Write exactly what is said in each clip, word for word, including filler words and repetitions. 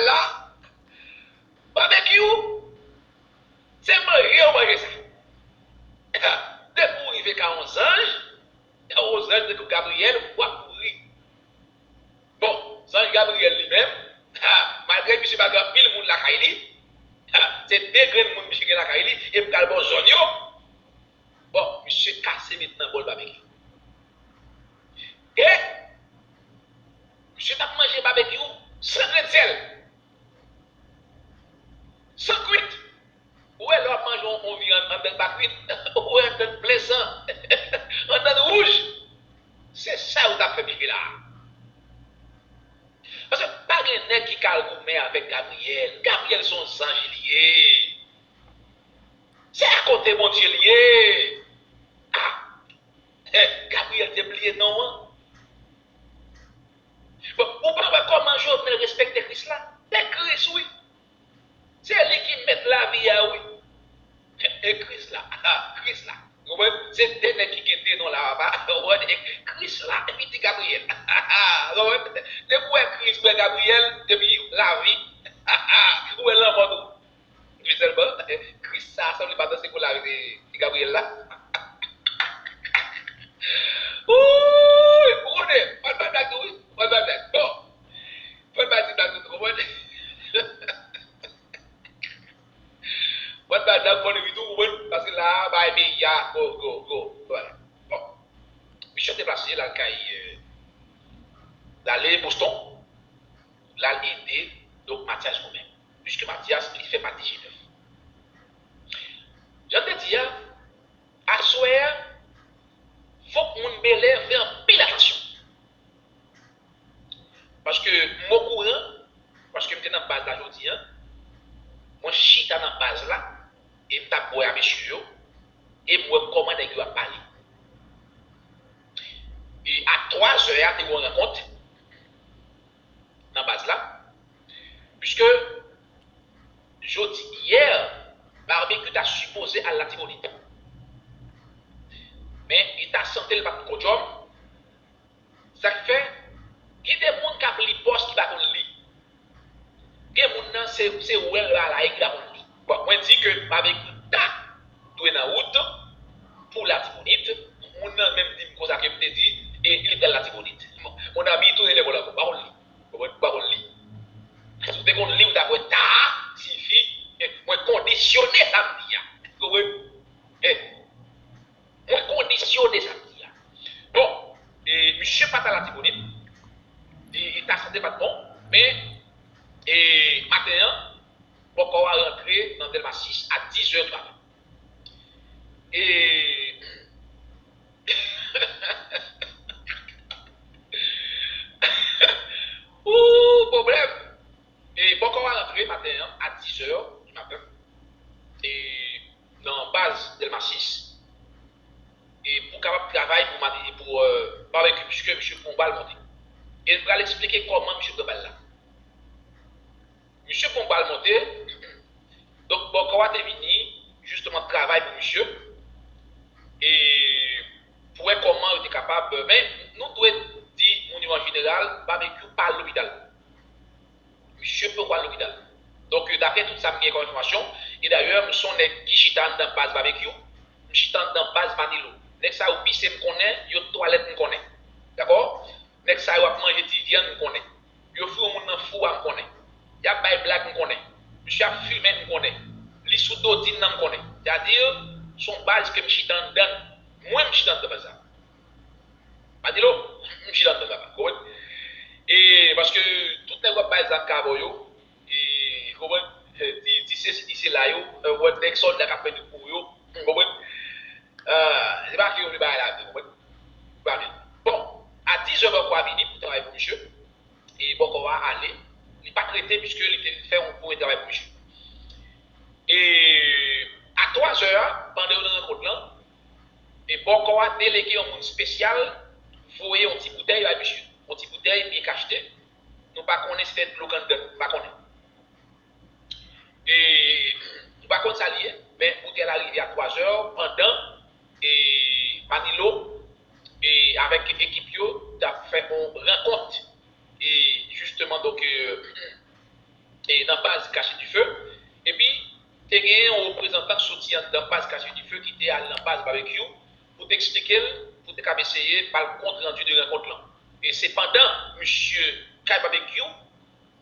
la, babekyou, se manje yo manje sa. Depi w rive ka yon zanj, yon zanj tankou Gabriyèl, w ap mouri. Bon, zanj Gabriyèl li menm, ha, malgre misye pa gen anpil moun lakay li, ha, se de grenn moun misye gen lakay li, e m pral ba w zòn yo. Bon, misye kase met nan bòl babekyou. E misye t ap manje babekyou san grenn sèl, san kwit. Ou wè lè w ap manje yon, yon vyann anndan l pa kwit, ou wè anndan l plen san, anndan l wouj. Se sa yo t ap fè misye la. Paske pa gen nèg ki ka al goumen avèk Gabriyèl. Gabriyèl se yon zanj li ye. Se akote Bondye li ye. Ah! Gabriyèl te bliye non an. Bon, ou pa wè kòman Jovenel respekte Kris la? Se Kris wi. Se li ki mèt lavi a wi. E Kris la, ah, Kris la. Ou konprann? Se de nèg ki gen de non la, papa. Ou konprann? E Kris la, epi di Gabriyèl. Ou konprann? Depi w wè Kris, w wè Gabriyèl, epi lavi. Ou wè lanmò tou. Men sèlman, Kris sa a sanble pa danse pou lavi de, de Gabriyèl la. Wouy! Ou konnen, fò n bay blag tou wi. Fò n bay blag. Bon. Fò n bay ti blag tou, ou konprann? Fò n bay blag, fò n ri tou, ou konprann? Paske la a, bay peyi a, go, go, go. Vwala. Bon. Misye deplase, l al kay, euh, l ale Boston. L al ede, donk, Mathias goumen. Piske Mathias, li fè pati G nèf. Jan m te di a, aswè a, fòk moun Bèlè fè anpil atansyon. Paske m okouran, paske m te nan baz la jodi a, mwen chita nan baz la, e m t ap bwè a mesye yo, e m wè kòman nèg yo ap pale. E a twa zè a, te gen yon rankont nan baz la, piske jodi, yè, Babekyou ta sipoze al Latibonit. Men, li ta santi l pa t twò djòm. Sa k fè, gen de moun k ap li pòs ki pa konn li. Gen moun nan, se, se wè l la la e ki pa konn li. Bon, mwen di ke Babekyou ta dwe nan wout pou Latibonit. Moun nan menm di m konsa ke m te di, e li pral Latibonit. Mon ami, tounen lè bò la, pa konn li. Konprann? Pa konn li. Si w te konn li, w t ap wè ta a siyifi, e mwen kondisyone sa m di a. Konprann? E, mwen kondisyone sa m di a. Bon, e, misye pa t al Latibonit. E, e ta santi pa t bon, men, e, maten an, bòkò a rantre nan Dèlma sis a diz è di maten. E, ou, pwoblèm! E bòkò a rantre maten an a diz è di maten. E nan baz Dèlma sis. E pou kapab travay pou mate, pou, euh, Babekyou, piske misye pran bal monte. E n pral eksplike kòman misye pran bal la. Misye pran bal monte. Donk, bòkò a te vini, jisteman, travay pou misye. E pou wè kòman yo te kapab, men nou dwe di moun yo an jeneral, Babekyou pa al lopital. Misye poko al lopital. Donk, daprè tout sa m gen kòm enfòmasyon, e dayè, m se yon nèg ki chita anndan baz Babekyou, m chita anndan baz Manilo. Nèg sa yo pise m konnen, yo twalèt m konnen. Dakò? Nèg sa yo ap manje ti vyann m konnen. Yo foure yon moun nan fou a m konnen. Y ap bay blag m konnen. Misye ap fimen m konnen. Li sou dodin nan m konnen. Sètadi, se yon baz ke m chita anndan l. Mwen m chita anndan baz sa. Manilo, m chita anndan papa, konprann? E paske tout nèg w ap bay zam ka ba w yo, e konprann? E, ti, ti sesi, ti sela yo, e, w wè nèg sòlda k ap fè tout pou yo, konprann? E, se pa ke yo vle bay lavi, konprann? Pa vle. Bon, a diz è bòkò a vini pou travay pou misye. E bòkò a ale. Li pa t rete piske li te fè yon premye travay pou misye. E a twa zè a, pandan yo nan rankont lan, e bòkò a delege yon moun espesyal voye yon ti boutèy bay misye. Yon ti boutèy byen kachte. Nou pa konnen si se dlo k anndan l, nou pa konnen. E nou pa konn sa li ye, men boutèy la rive a twa zè pandan e Manilo e avèk ekip yo t ap fè yon rankont. E jisteman, donk, e, e nan baz Cachée du Feu. Epi, te gen yon reprezantan ki soti anndan baz Cachée du Feu ki te al nan baz Babekyou pou te eksplike l, pou te kab eseye ba l kont randi de rankont lan. E se pandan misye kay Babekyou,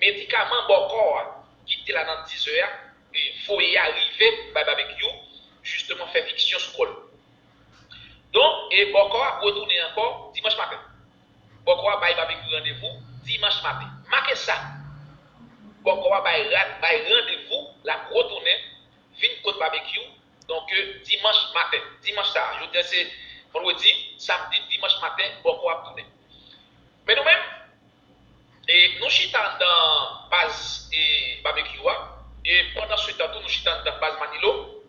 medikaman bòkò a ki te la nan dizè a, e voye a rive bay Babekyou, jisteman fè fiksyon sou kò l. Donk, e bòkò a ap retounen ankò dimanch maten. Bòkò a bay Babekyou randevou dimanch maten. Make sa, bòkò a bay, bay randevou, l ap retounen vin kot Babekyou, donk, dimanch maten. Dimanch sa a, jodi a se vandredi, samdi, dimanch maten, bòkò a ap tounen. Men nou menm, e nou chita anndan baz e Babekyou a, e pandan se tan tou, nou chita anndan baz Manilo.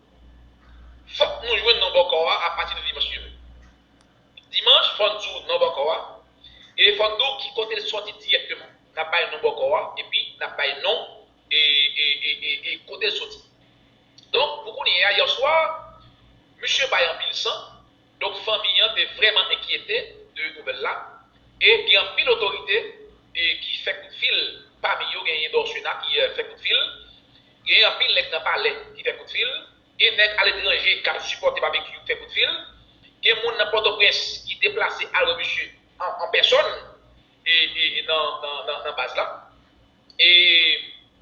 Fòk nou jwenn non bòkò a apati de dimanch ki vini. Dimanch, fò n di w non bòkò a, e fò n di w ki kote l sòti dirèkteman. N ap bay non bòkò a, epi n ap bay non e, e, e, e, e kote l soti. Donk, pou kounye a, yè swa, misye bay anpil san, donk fanmi an te vrèman enkyete de nouvèl la, e gen anpil otorite e ki fè kout fil, pami yo genyen Dorcena ki e, fè kout fil, genyen anpil nèg nan palè ki fè kout fil, gen nèg aletranje k ap sipòte Babekyou ki fè kout fil, gen moun nan Pòtoprens ki deplase al wè misye an, an pèsòn e, e, e nan, nan, nan, nan baz la. E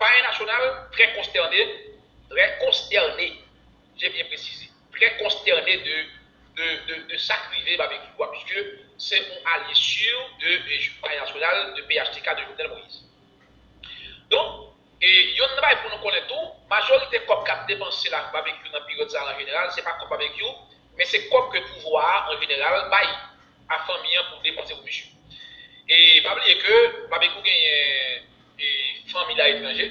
Palè Nasyonal trè konstène, trè konstène, j'ai bien précisé, trè konstène de, de, de, de sa k rive Babekyou a, puiske se yon alye sur de, de Palè Nasyonal de P H T K de Jovenel Moïse. Donk, e yonn nan bagay pou nou konnen tou, majorite kòb k ap depanse la Babekyou nan peryòd sa a an jeneral, se pa kòb Babekyou, men se kòb ke pouvwa a an jeneral bay a fanmi an pou depanse pou misye. E pa bliye ke Babekyou genyen e fanmi l aletranje,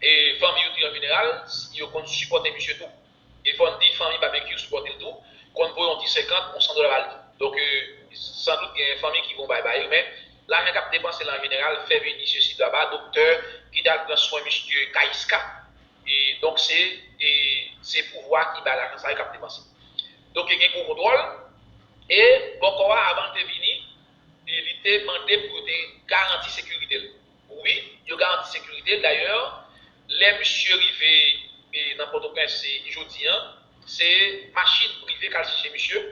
e fanmi yo tou an jeneral, yo konn sipòte misye tou. E fò n di fanmi Babekyou sipòte l tou, konn voye yon ti senkant, yon san dola ba l tou. Donk, e, sandout gen fanmi ki voye bay ba yo, men lajan k ap depanse la an jeneral, fè vini sesi laba, doktè, ki t al pran swen misye Kayiska. E donk se, e, se pouvwa ki bay lajan sa yo k ap depanse. Donk gen gwo kontwòl. E bòkò a, avan l te vini, e li te mande pou yo te garanti sekirite l. Wi, yo garanti sekirite l. Dayè, lè misye rive e nan Pòtoprens e jodi a, se machin prive k al chèche misye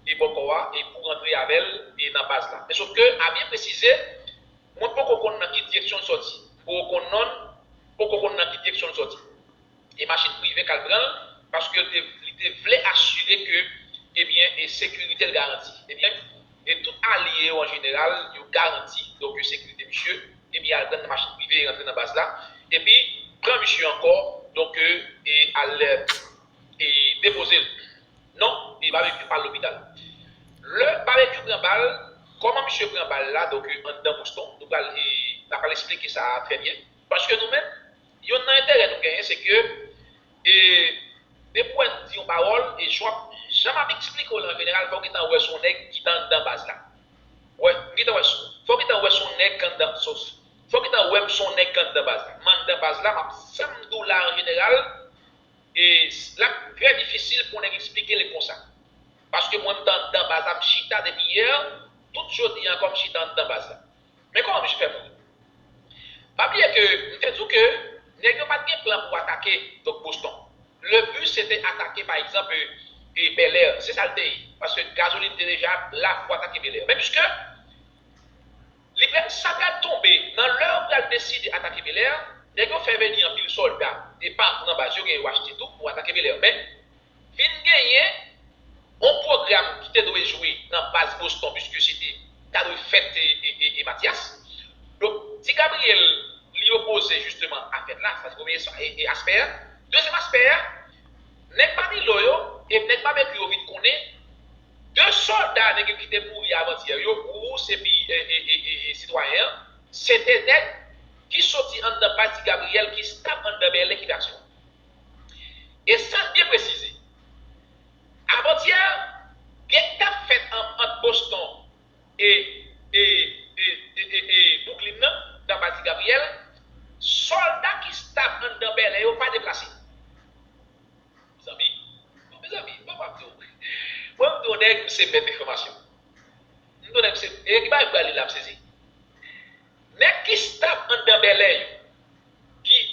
e bòkò a e pou rantre avè l e nan baz la. Men sòf ke, a byen presize, mwen poko konn nan ki direksyon l sòti. Poko konn non l, poko konn nan ki direksyon l sòti. E machin prive k al pran l, paske li te, li te vle asire ke, ebyen, e sekirite l garanti. Ebyen, e tout alye yo an jeneral, yo garanti, donk, sekirite misye, ebyen, al pran nan machin prive e rantre nan baz la, epi pran misye ankò, donk, e al, e depoze l. Non, e Babekyou pa al lopital. Lè Babekyou pran bal, kòman misye pran bal la, donk, anndan Boston, nou pral, e, n a pral eksplike sa trè byen. Paske nou menm, yonn nan enterè nou genyen, se ke, e, depi w wè n di yon pawòl, e jan, jan m ap eksplike w la an jeneral, fò w gentan wè se yon nèg ki t anndan baz la. Wè, m gentan wè, fò w gentan wè se yon nèg k anndan, fò w gentan wè m se yon nèg k anndan baz la. M anndan baz la, m ap, sa m di w la an jeneral, e l ap trè difisil pou yon nèg eksplike l konsa. Paske mwen, m t anndan baz la, m chita depi yè, tout jodi a ankò m chita anndan baz la. Men kòman misye fè mouri? Pa bliye ke m te di w ke nèg yo pa t gen plan pou atake, donk, Boston. Le but, se te atake, pa egzanp, e, e Bèlè. Se sa l te ye. Paske gazolin te deja la pou atake Bèlè. Men piske li pral, sa pral tonbe nan lè yo pral deside atake Bèlè, nèg yo fè vini anpil sòlda, e pa nan baz yo, gen yo achte tou pou atake Bèlè. Men vin genyen yon pwogram ki te dwe jwe nan baz Boston, piske se te, ta dwe fèt e, e, e, e Matyas. Donk, Ti Gabriyèl, li opoze jisteman a fèt la, sa se premye sa, e, e aspè a. Dezyèm aspè a, nèg Manilo yo e nèg Babekyou yo vin konnen de sòlda nèg yo ki te mouri avantyè yo, Bous epi, e, e, e, e, e sitwayen an, se te nèg ki soti anndan baz Ti Gabriyèl, ki stap anndan Bèlè ki fè aksyon. E sa n byen presize, avantyè, gè k t ap fèt an, ant Boston e, e, e, e, e, e Brooklyn nan, nan baz Ti Gabriyèl, sòlda ki stap anndan Bèlè yo pa deplase. Mezanmi, mezanmi, mwen, mwen ap di w, mwen, m di w nèg, m se mèt enfòmasyon. M di w nèg, m se, e ki bagay m pral li la, m sezi. Nèg ki stap anndan Bèlè yo,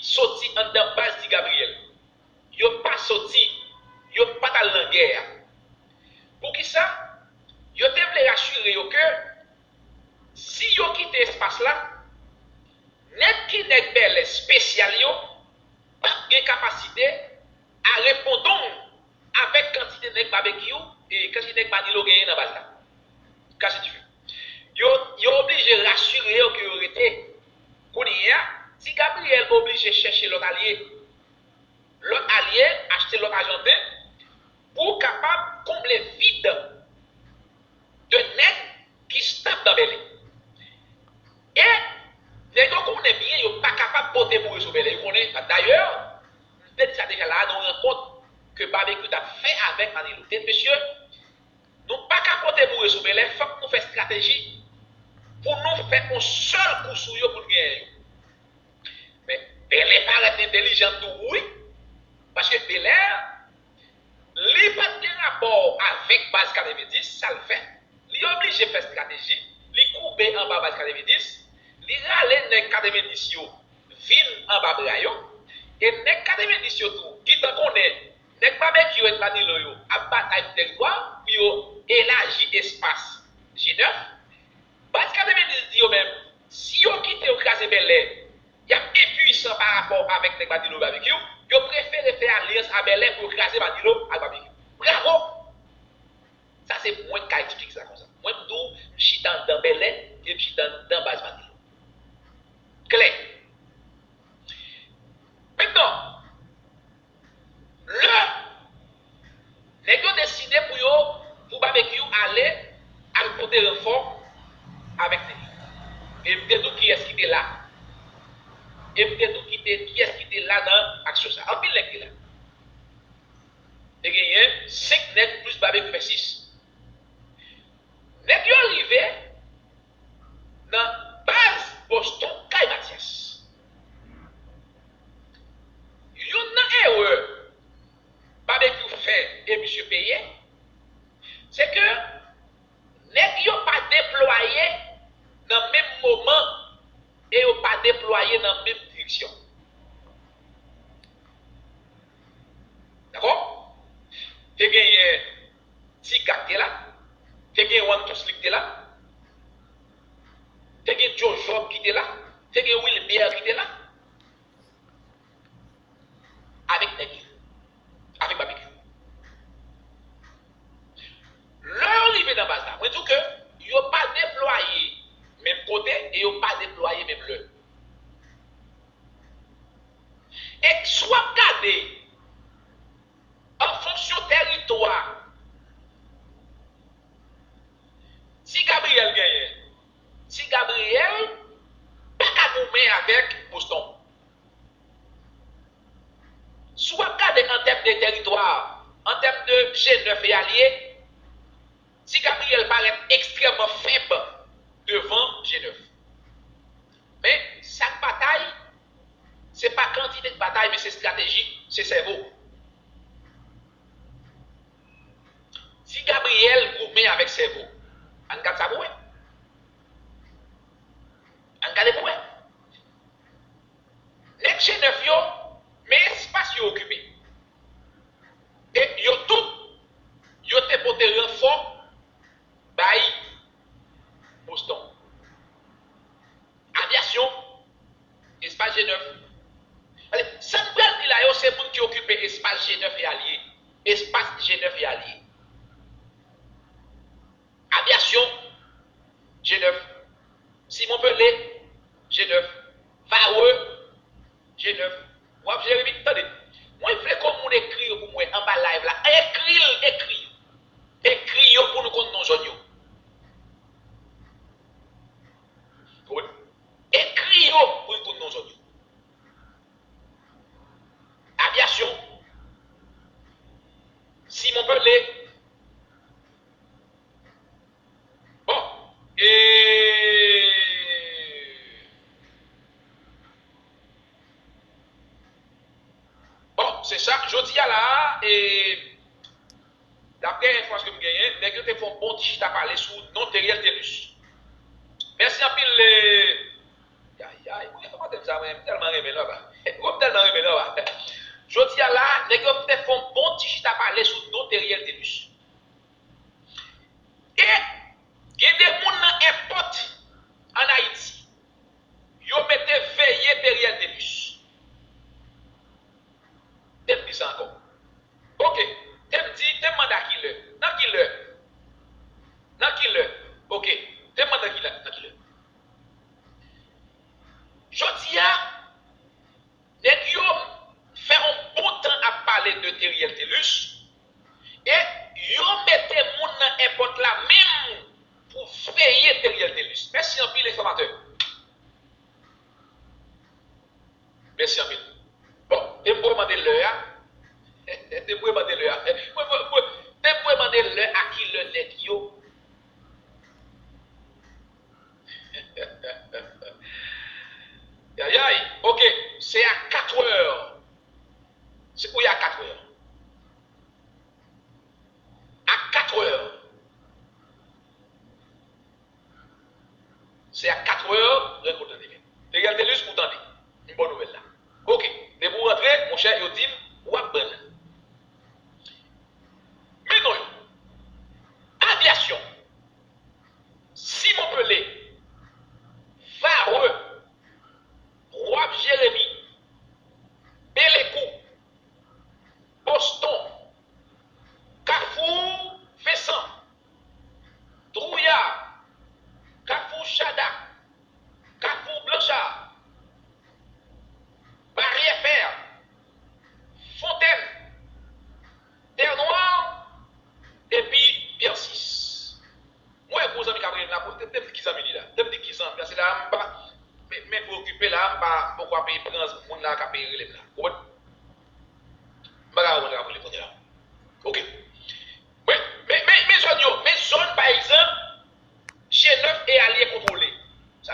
soti anndan baz Ti Gabriyèl. Yo pa soti, yo pa t al nan gè a. Poukisa? Yo te vle rasire yo ke si yo kite espas la, nèg ki nèg bèlè espesyal yo p ap gen kapasite a repondong avèk kantite nèg Babekyou e kantite nèg Manilo genyen nan baz la. Krache dife. Yo, yo oblije rasire yo ke yo rete. Kounye a, Ti Gabriyèl oblije chèche lòt alye. Lòt alye, achte lòt Ajanten pou kapab konble vid de nèg ki stap nan Bèlè. E nèg yo konnen byen yo pa kapab pote boure sou Bèlè. Yo konnen, dayè, m te di sa deja la a nan yon rankont ke Babekyou t ap fè avèk Manilo. Te di, mesye, nou pa ka pote boure sou Bèlè, fòk nou fè estrateji pou nou fè yon sèl kou sou yo pou n genyen yo. Men, Bèlè parèt entèlijan tou, wi. Paske Bèlè, li pa t gen rapò avèk baz katrevenndis, sa l fè, li oblije fè estrateji, li koube anba baz katrevenndis, li rale nèg katrevenndis yo vin anba bra yo, e nèg katrevenndis yo tou gentan konnen nèg Babekyou èk Manilo yo ap batay pou tèritwa, pou yo elaji espas G nèf. Baz katrevenndis di yo menm, si yo kite yo kraze Bèlè, y ap enpuisan pa rapò avèk nèg Manilo Babekyou, yo prefere fè alyans a Bèlè pou yo kraze Manilo ak Babekyou. Bravo! Sa se mwen k ka eksplike sa konsa. Mwen m di w, m chita anndan Bèlè e m chita anndan baz Manilo. Klè. Mentnan, lè nèg yo deside pou yo, pou Babekyou ale al pote ranfò avèk nèg yo. E m te di w kiyès ki te la. E m te di w ki te, kiyès ki te la nan aksyon sa. Anpil nèg te la. Te genyen senk nèg plis Babekyou fè sis. Nèg yo rive nan baz Boston kay Matyas. Youn nan erè Babekyou fè e misye peye, se ke nèg yo pa deplwaye nan menm moman e yo pa deplwaye nan menm direksyon. Dakò? Te genyen Ti Gag te la, te gen One Two Slick te la, te gen Joe Job ki te la, te gen Wilbert ki te la. Avèk nèg yo. Avèk Babekyou. Lè yo rive nan baz la, mwen di w ke yo pa deplwaye menm kote e yo pa deplwaye menm lè. E si w ap gade an fonksyon tèritwa Ti Gabriyèl genyen, Ti Gabriyèl pa ka goumen avèk Boston. Si w ap gade an tèm de tèritwa, an tèm de G nèf e alye, Ti Gabriyèl parèt ekstrèmman fèb devan G nèf. Men, sa k batay, se pa kantite k batay, men se estrateji, se sèvo. Ti Gabriyèl goumen avèk sèvo. Ann gad sa pou wè. Ann gade pou wè. Nèg G nèf yo, men espas yo okipe. E yo tout, yo te pote ranfò bay Boston. Avyasyon, espas G nèf. Sa m pral di la yo, se moun ki okipe espas G nèf e alye. Espas G nèf e alye. Avyasyon, G nèf. Simon Pelé, G nèf. Varreux, G nèf. W ap Jeremi, tande. Mwen vle ke yon moun ekri yo pou mwen anba live la. Ekri l, ekri. Ekri yo pou nou konn non zòn yo. Konprann? Ekri yo pou nou konn non zòn yo. Avyasyon. Simon Pelé. Bon, e bon, se sa, jodi a la a, e daprè enfòmasyon ke m genyen, nèg yo te fè yon bon ti chita pale sou non Theriel Thelus. Mèsi anpil, e, yayay, moun yo fè maten sa, mwen, m tèlman renmen l, papa. Wap tèlman renmen non. Jodi a la, nèg yo te fè yon bon ti chita pale sou do Theriel Thelus. E gen de moun nan enpòt ann Ayiti, yo mete veye Theriel Thelus. Te m di sa ankò. Ok, te m di, te m mande a ki lè. Nan ki lè? Nan ki lè? Ok, te m mande a ki lè, nan ki lè. Jodi a, nèg yo fè yon bon tan ap pale de Theriel Thelus, e yo mete moun nan enpòt la menm pou veye Theriel Thelus. Mèsi anpil, enfòmatè. Mèsi anpil. Bon, te m pou mande lè a. Te m pou mande lè a. Mwen, mwen, mwen, te m pou mande lè a ki lè nèg yo. Ayayay. Ok, se a katrè. Se wi, a katrè. A katrè. Se a katrè rankont lan te fèt. Theriel Thelus, ou tande. Yon bon nouvèl la. Ok, depi w rantre, monchè, yo di m, w ap pran l. Men non yo. Avyasyon. Simon Pelé, Varreux, Wap Jeremi, Belekou, Boston, Kafou Vensan, Drouya, Kafou Chada, Kafou Blancha, Baryè Fè, Fontèn, Tè Nwa, epi Pyè Sis. Mwen wè gwo zanmi k ap rele m la, te, te m di ki zanmi li la. Te m di ki zanmi la, se la a m pa, men, men preokipe la a, m pa, m poko ap pran moun la k ap rele m la. Ou konprann?